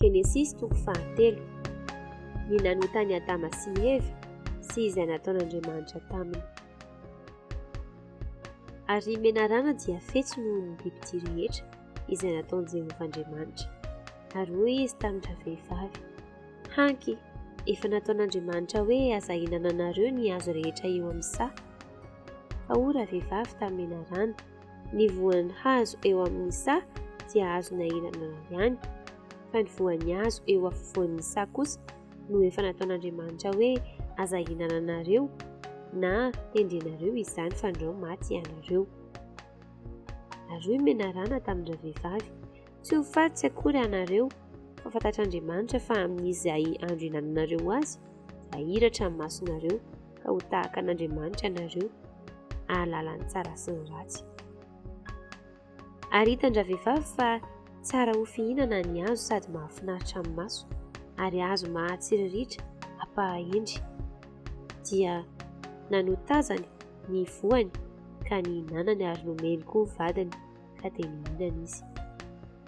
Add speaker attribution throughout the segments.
Speaker 1: Genesisy toko fahatelo. Ny nanotan'i Adama sy i Eva sy izay nataon'Andriamanitra taminy. Ary ny menarana dia fetsy noho ny bibidia rehetra izay nataon'i Jehovah Andriamanitra. Ary hoy izy tamin-dravehivavy, Hanky, efa nataon'Andriamanitra hoe aza ihinananareo ny hazo rehetra eo amin'ny saha. Fa hoy ravehivavy tamin'ny menarana, Ny voan'ny hazo eo amin'ny saha dia azonay ihinanana ihany, fa ny voan'ny hazo eo afovoan'ny saha kosa no efa nataon'Andriamanitra hoe aza ihinananareo na tendrenareo izany fandrao maty ianareo. Ary hoy menarana tamin-dravehivavy, Tsy ho faty tsy akory ianareo, fa fantatr'Andriamanitra fa amin'izay andro ihinananareo azy dia hahiratra ny masonareo ka ho tahaka an'Andriamanitra ianareo, hahalala ny tsara sy ny ratsy. Ary hitan-dravehivavy fa tsara ho fihinana ny hazo sady mahafinaritra amin'ny maso, ary hazo mahatsiriritra hampahahendry. Dia nanotazany ny voany ka nihinanany ary nomeny koa ny vadiny, ka dia nihinana izy.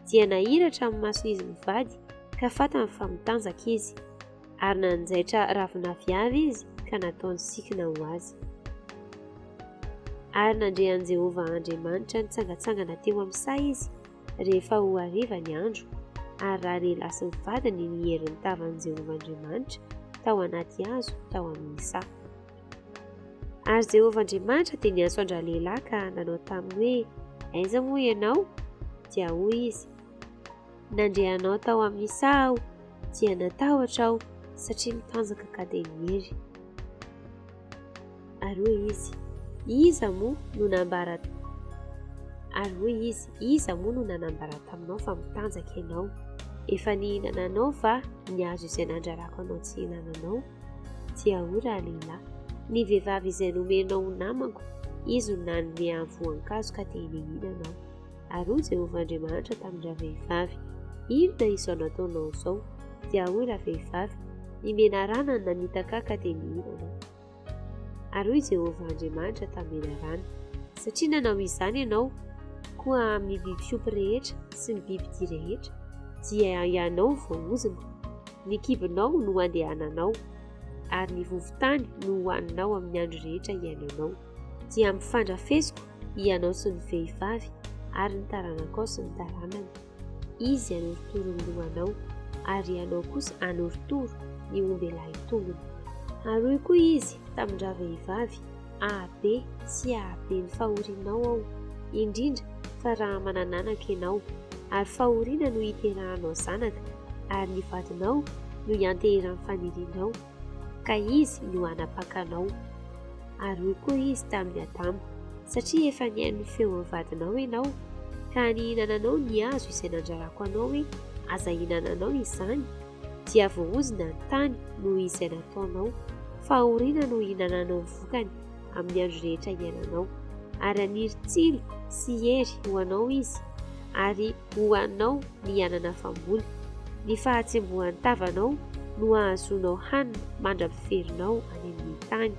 Speaker 1: Dia nahiratra ny mason'izy mivady ka fantany fa mitanjaka izy. Ary nanjaitra ravin'aviavy izy ka nataony sikina ho azy. Ary nandre an'i Jehovah Andriamanitra nitsangantsangana teo amin'ny saha izy rehefa ho hariva ny andro, ary raha lehilahy sy ny vadiny ny herin'ny tavan'i Jehovah Andriamanitra tao anaty hazo tao amin'ny saha. Ary Jehovah Andriamanitra dia niantso an-dralehilahy ka nanao taminy hoe, Aiza moa ianao? Dia hoy izy, Nandre anao tao amin'ny saha aho, dia natahotra aho, satria mitanjaka ka dia niery. Ary hoy izy, Iza moa no nambara Ary hoy izy, Iza moa no nanambara taminao fa mitanjaka ianao? Efa nihinana anao va ny hazo izay nandrarako anao tsy hihinananao? Dia hoy ralehilahy, Ny vehivavy izay nomenao ho namako, izy no nanome ahy voankazo ka dia nihinana aho. Ary hoy Jehovah Andriamanitra tamin-dravehivavy, Inona izao nataonao izao? Dia hoy ravehivavy, Ny menarana no namitaka ahy ka dia nihinana aho. Ary hoy Jehovah Andriamanitra tamin'ny menarana, Satria nanao izany ianao, koa amin'ny biby fiompy rehetra sy ny bibidia rehetra, dia ianao voaozona. Ny kibonao no handehananao, ary ny vovon-tany no hohaninao amin'ny andro rehetra iainanao. Dia hampifandrafesiko hianao sy ny vehivavy, ary ny taranakao sy ny taranany. Izy hanorotoro ny lohanao, ary hianao kosa hanorotoro ny ombelahin-tongony. Ary hoy koa izy tamin-dravehivavy, Ahabe sy ahabe ny fahorianao aho, indrindra fa raha manan'anaka ianao, ary fahoriana no hiterahanao zanaka, ary ny vadinao no hianteheran'ny fanirianao, ka izy no hanapaka anao. Ary hoy koa izy tamin'i Adama, Satria efa nihaino ny feon'ny vadinao ianao, ka nihinananao ny hazo izay nandrarako anao hoe, Aza ihinananao izany, dia voaozona ny tany noho izay nataonao, fahoriana no hihinananao ny vokany amin'ny andro rehetra iainanao. Ary haniry tsilo sy hery ho anao izy, ary hohaninao ny anana famboly. Ny fahatsembohan'ny tavanao no hahazoanao hanina mandra-piverinao any amin'ny tany.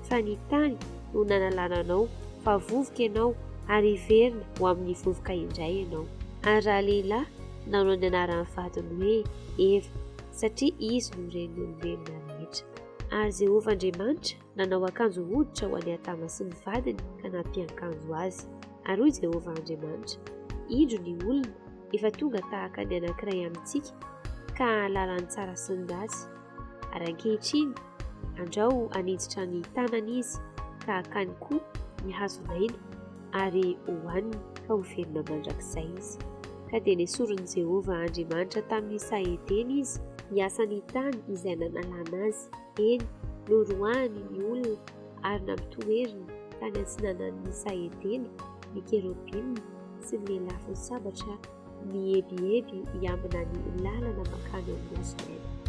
Speaker 1: Fa ny tany no nanalana anao, fa vovoka ianao, ary hiverina ho amin'ny vovoka indray ianao. Ary ralehilahy nanao ny anaran'ny vadiny hoe Eva, satria izy no renin'ny olombelona rehetra. Ary Jehovah Andriamanitra nanao akanjo hoditra ho an'i Adama sy ny vadiny ka nampiankanjo azy. Ary hoy Jehovah Andriamanitra, Indro ny olona efa tonga tahaka ny anankiray amintsika ka hahalala ny tsara sy ny ratsy. Ary ankehitriny, andrao haninjitra ny tanany izy ka hakany koa ny hazon'aina ary hohaniny ka ho velona mandrakizay izy. Ka dia nesorin'i Jehovah Andriamanitra tamin'ny saha Edena izy hiasa ny tany izay nanalana azy, eny, noroahany ny olona ary nampitoeriny tany atsinanan'ny saha Edena ny kerobima sy ny lelafon'ny sabatra mihebiheby hiambina ny lalana mankany amin'ny hazon'aina.